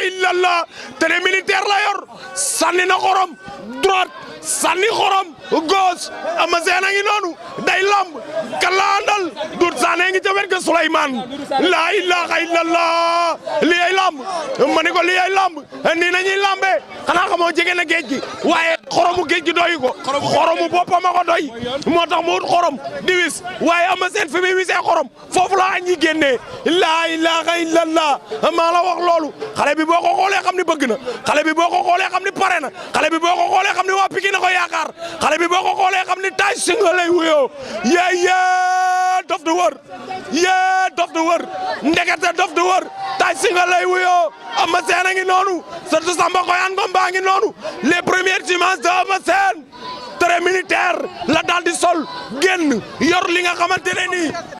illallah tenue militaire la yor sànni na xorom droite sànni xorom gauche Eumeu Sène a ngi noonu day lamb kala andal Doudou Sané ngi ca wet ga Souleymane la ilaha illallah li ay lamb ma ni ko li ay lamb nii nañuy lambe xanaa xamoo jege na géej gi waaye xoromu géej gi doyu ko xoromu boppam a ko doy moo tax mu wut xorom di wis waaye Eumeu Sène fi muy wisee xorom foofu la añ ñi génnee la ilaha illallah maa la wax loolu xale bi boo ko xoolee xam ni bëgg na xale bi boo ko xoolee xam ni pare na xale bi boo ko xoolee xam ni waa Pikine na ko yaakaar xale bi boo ko xoolee xam ni Tay Shinger lay wuyoo yee dof du wër yee dof du wër ndekete dof du wër Tay Shinger lay wuyoo Eumeu Sène a ngi noonu surtout Samba Koyaan Ngom baa ngi noonu les premières images de Eumeu Sène très militaire la daal di sol génn yor li nga xamante ne nii